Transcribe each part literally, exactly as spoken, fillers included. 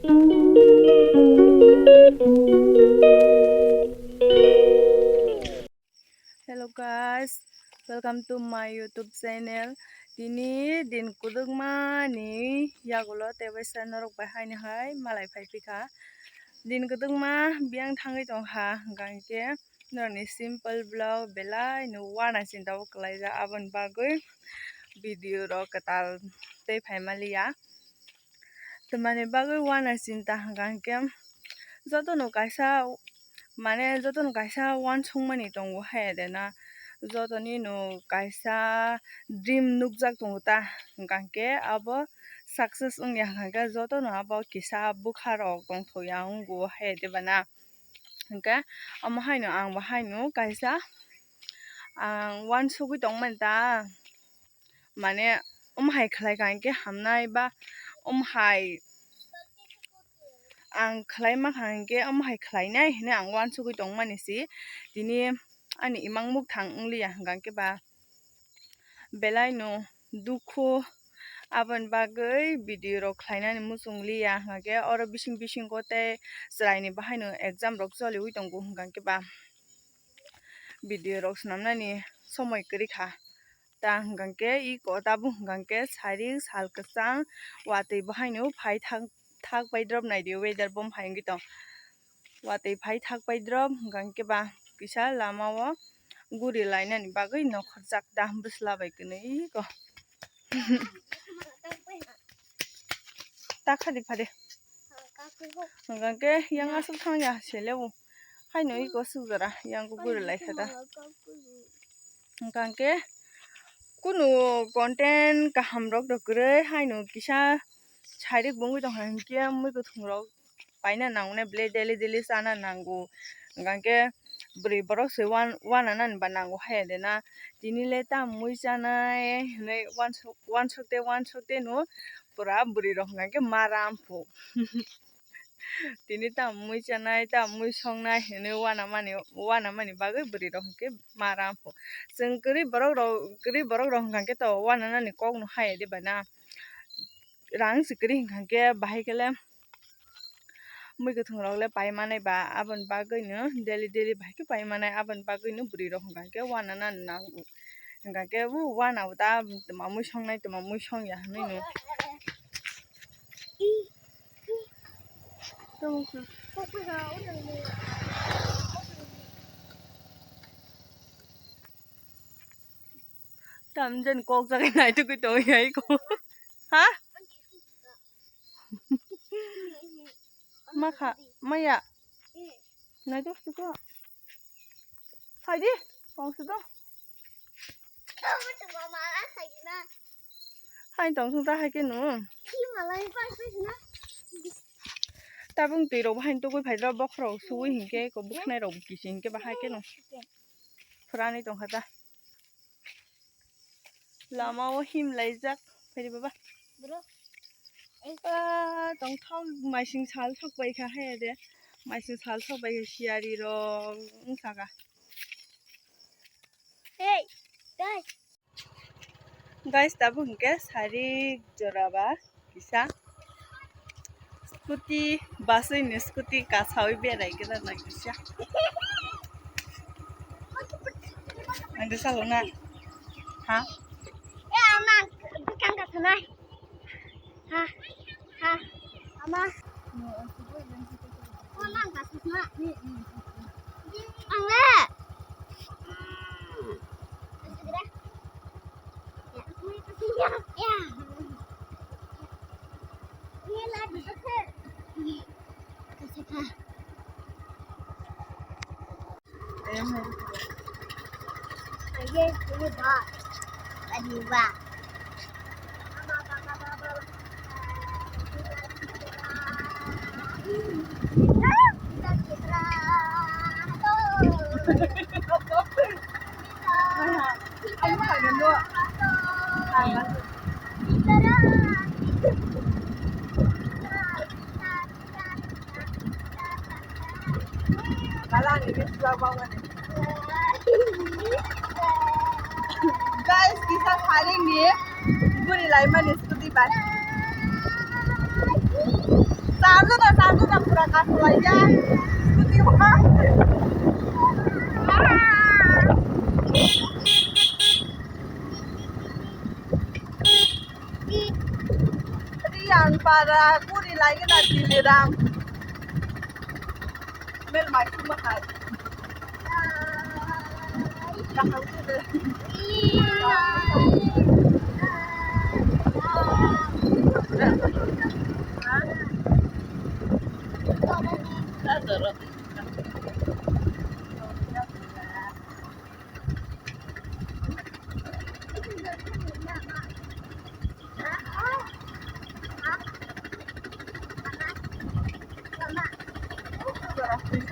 Hello guys, welcome to my YouTube channel. Tini din kwdwkma ni yagulo tei waisa norok bai haino hai malai phai phikha. Din kwdwkma biyang thangwi tongkha, hwnkha hinkhe norokni simple vlog belai no uanasingta o kwlaijak, aboni bagwi video rok kwtal tei phaimaliya. Tamni bagwi uanasingta hwnkha hinkhe jotono kaisa, mane jotono kaisa uansukmani tongo hai de na, jotoni no kaisa dream nukjak tongo ta, hwnkha hinkhe abo success wngya hwnkha hinkhe jotono abo kisa bwkha rok tongthokya wngo hai de bana. Hinkhe omo haino ang bo haino kaisa ang uansugwi tongmani ta, mane omo hai khlai kha hinkhe hamnai ba omo hai ang khlai mankha hinkhe omo hai khlainai hinwi ang uansugwi tongmani si. Tini ani imang mukthang wngliya hwnkha hinkhe ba belai no dukhu, aboni bagwi video rok khlainani muchung liya hwnkha hinkhe oro bising bisingo tei chwraini bahaino exam rok choliwi tongo hwnkha hinkhe ba video rok swnamnani somoi kwrwi kha. Ta hwnkha hinkhe iko tabuk hwnkha hinkhe sari sal kwchang watwi bahaino phai thang thak pai drop naidi weather bom hai wngwi tong. Watwi phai thak pai drop hwnkha hinkhe ba kisa lama o guri lainani bagwi nokhorjak da bwsla bai kwnwi ko. Ta khadi phade. Hwnkha hinkhe yang aswk thangya sele bo. Haino iko swk jora yang guri lai kha da. Hwnkha hinkhe kunu content kaham rok rw kwrwi haino kisa sairik bungwi tongkha hinkhe mui kwthwng rok paina nangnai belai daily daily chana nango. Hwnkha hinkhe bwrwi borok se wan-, wananani ba nango haya de na. Tini le tamo mui chanai hinwi uansuk, uansuk te uansuk te no pura bwrwi rok hwnkha hinkhe maram phu. Tini tamo mui chanai, tamo mui songnai hinwi uanamani, uanamani bagwi bwrwi rok hinkhe maram phu. Chwng kwrwi borok rok, kwrwi borok rok hwnkha hinkhe to uananani kok no haya de ba na. Rang se kwrwi hwnkha hinkhe bahai khe le mui kwthwng rok le pai manai ba, aboni bagwi no daily daily bahai khe pai manai, aboni bagwi no bwrwi rok hwnkha hinkhe uananani nango. Hwnkha hinkhe bo uana bo ta tma mui songnai, tma mui songya hinwi no. Tamjani kok jagai naitugwi tongwi hai ko. Ha? Makha, maya. Naitok sito. Phaidi, tong sito. Hai tong sung ta hai ke no. Tabung twi rok bahai tugwi phai rok bokhorok suwi hinkhe ko bukhnai rok kisi hinkhe bahai ke no. Phurani tongkha ta. Lama o him laijak. Phaidi baba. Bro. Ah, tongthok maising sal sok bai kha hai de. Maising sal sok bai kha siyari rok wng saka. Hey, guys. Guys, tabuk hinkhe sari jora ba kisa. Scooty, baswi ni scooty kasawi berai khe na kisa. Ang kisa luna. Ha? Ya, ama, bwkang ka sanai. Ha? Ha? Ama. Ama ka sana. Ang le. Guys, kisa pharing ni buri lai mani scooty bai. Char Joto sango ka pura kasolai ya. Scooty wa. Riang para guri lai na Diliram. Mel mai kuma hai.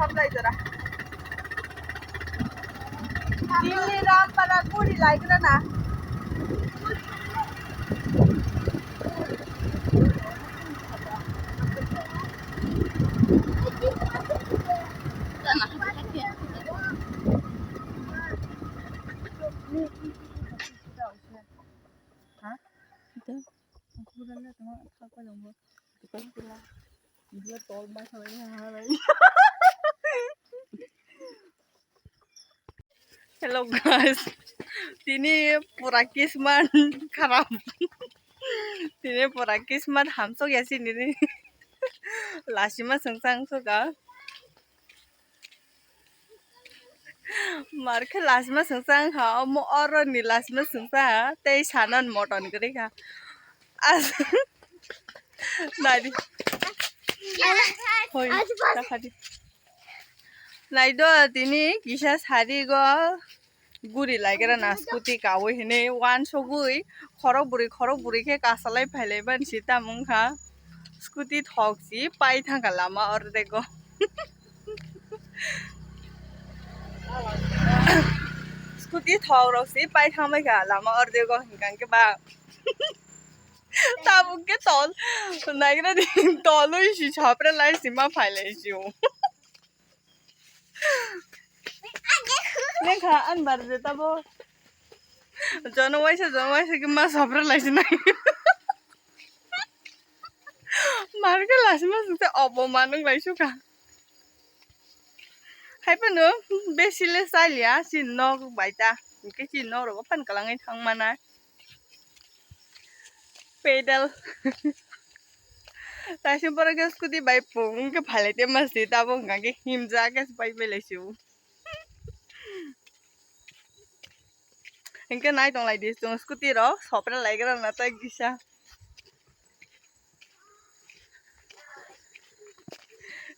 Saplai jora. Diliram para guri lai na. Hello guys, tini pura kismat kharap. Tini pura kismat hamsok ya sini ni. Lasima sengsa wngsoka. Mar khe lasima sengsa wngkha, omo oro ni lasima sengsa tei sanan moton kwrwi kha. As-, nai di. Hoi, ta kha di. Nai do, tini kisa sari go guri lai gra na scooty kawi hini wansugwi khorok bwrwi, khorok bwrwi khe kasalai phailai mani si tamo wngkha. Scooty thok si pai thangkha lama ordego. Scooty thok rok si pai thangbai kha lama ordego, hinkha khe ba tabuk khe tol naigra di, tolwi si chapra lai si ma phailai si o. Lekha an bar je tabo. Jono waisa, jono waisa ke ma sabra lai sinai. Mar ke las ma sungte obo manung lai suka. Hai pano besi le salia si nok baita. Ke si nok rogo pan kalangai thang mana. Pedal. Taising pore ke scooty bai pung ke phalai te masti tabo hingka ke himjak ke pai pai lai si. Hingke nai tong lai di chwng scooty rok sopra lai gra na tai kisa.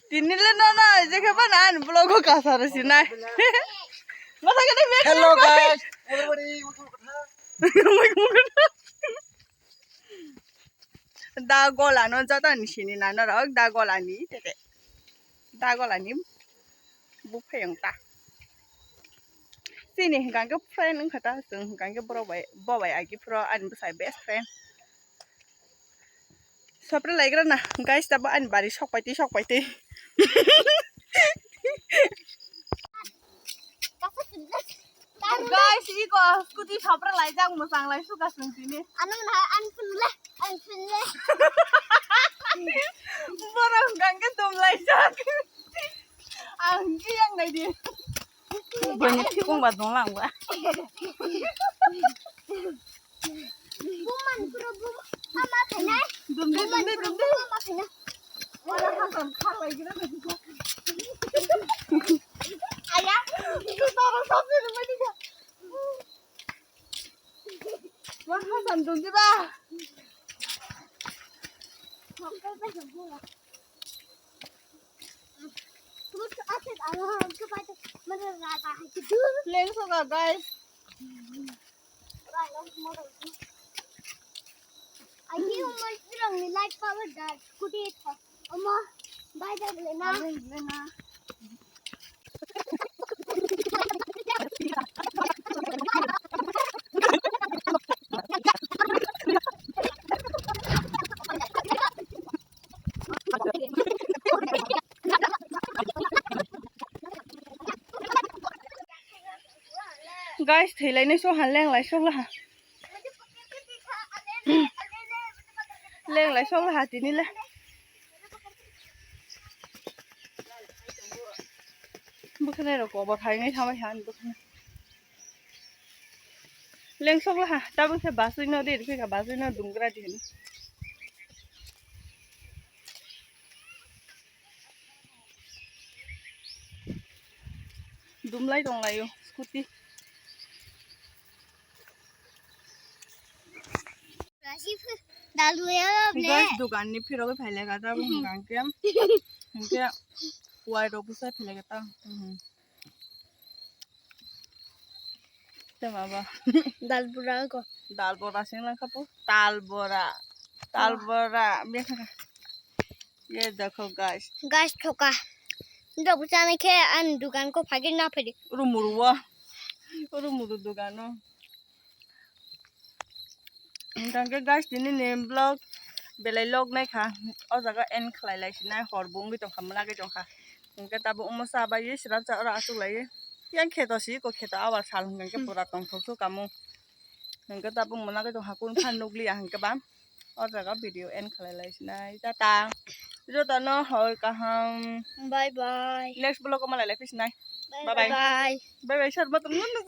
Tini le no na je khe ba na ani vlog o kasa ro si nai. Masa kene me. Hello guys, everybody, welcome to Da gola no jata ni sini na norok da gola ni tete. Da gola ni buphayong ta. Chini hingkang khe friend wngkha ta, chwng hingkang khe borok bai, bo bai agi phuru ani bwsai best friend. Sopra lai gra na, guys, tabo ani bari sok pai twi, sok pai twi. Guys, iko scooty sopra lai jak mwchang lai suka chwng tini. Ano na an phun le, an phun le. Borok hingkang khe dum lai jak. Ang hingke yang nai di. Bini thikung ba dong lang ba. Buman kuro bum ama khainai. Dum de, dum de, dum de. Ama khainai. Wala hasan khar lai gira na. Aya, tu toro sabse ni mani ka. Wah, hasan dum de ba. Leng soka, guys. Ani umor rong ni light power dar scooty tho. Omo bai da le na. Guys, thwilainai so ha, lenglai sok laha. Lenglai sok laha tini le. Bwkhwnai rok kobo thainai thamai han bwkhwnai. Lengsok laha, tabuk khe basui no de, rikhe ka basui no dungra di hini. Dumlai tong laio, scooty. Dalu ya le. Guys, dukan ni phirok phai le gata bung Mhm. kangke. Hingke wai rok bwsai phai le gata. Mhm. Tama ba. Dal bura ko. Dal bora sing lang kapu. Tal bora. Tal bora. Biasa ka. Ye dekho guys. Guys thoka. Ndo buchane khe an dukan ko phagir na phedi. Rumuru wa. Rumuru dukan no. Hingke guys, tini ni vlog belai log nai kha. O jaga end khlai lai sinai, hor bo wngwi tong kha, mwlagwi tong kha. Hingke tabuk omo cha bai srap cha oro achuk lai. Yang kheto si ko kheto abar sal hingke pura tong thok thok kamo. Hingke tabuk mwlagwi tong kha, kun kha nukliya hingke ba. O jaga video end khlai lai sinai. Tata. Joto no hor kaham. Bye bye. Next vlog o malai lai phi sinai. Bye bye. Bye bye. Bye bye, sir, matong ngun nung.